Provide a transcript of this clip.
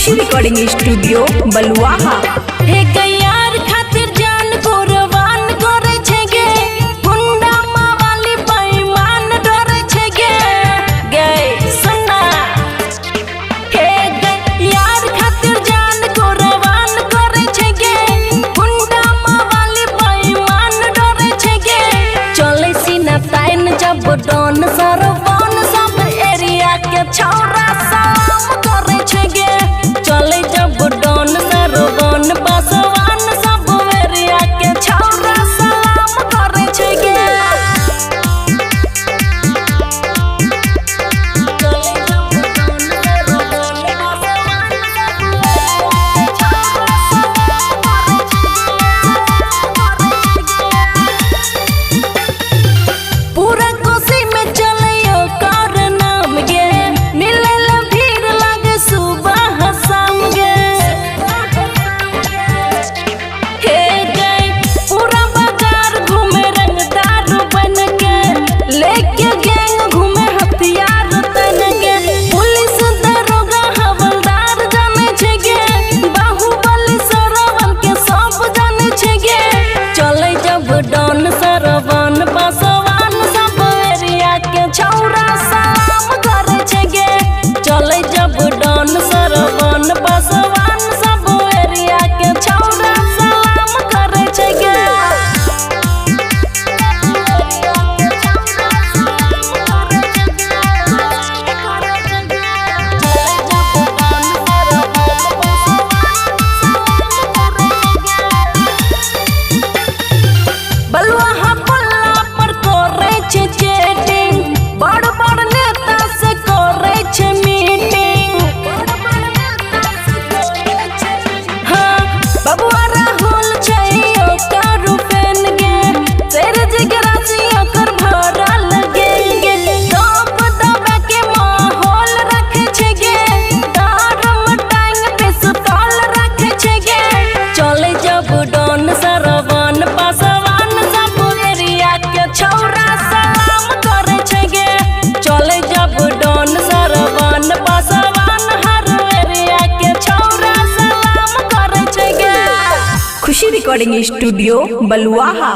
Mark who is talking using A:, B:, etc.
A: खुशी recording studio बलुआहा।
B: हे गैयार खातिर जान कुर्बान करे छे गे, गुंडा मावाली बेईमान डरे छे गे। गे सुना, हे गैयार खातिर जान कुर्बान करे छे गे, गुंडा मावाली बेईमान डरे छे गे। चले सीना ताइन जब डॉन सरवान, सब एरिया के छौरा सलाम करे छे गे। चले जब डॉन सरवान पासवान, सब एरिया के छौरा सलाम करे छे गे। चले जब डॉन सरवान पासवान, सब एरिया के छौरा सलाम करे छे गे। पूरा कोसी में चले ओकर नाम गे, मिलल भीड़ लगे सुबह शाम गे। हे गे पूरा बाजार घूमे रंगदार बन के, लेके गैंग घूमे हथियार तन के। पुलिस दरोगा हवलदार जाने छे गे, बाहुबली सरवन के सब जाने छे गे। चले जब डॉन सरवन पासवान, सब एरिया के छौरा सलाम करे छे गे। चले जब डॉन सरवन पासवान, सब एरिया के छौरा सलाम करे छे गे। बलुआहा पल्ला पर करे छे चैटिंग, बड़ बड़ नेता से करे छे मीटिंग। हाँ बबुआ राहुल छै ओकर फैन गे, तेरे जिगरा से ओकर भरल गेल गे। दब दबा के माहौल रखे छे गे, दारम टांग पिस्तौल रखे छे गे। चले जब डॉन सरवन पासवान, सब एरिया के छौरा सलाम करे छे गे। चले जब डॉन सरवन पासवान, हर एरिया के छौरा सलाम करे छे गे।
A: खुशी रिकॉर्डिंग स्टूडियो बलुआहा।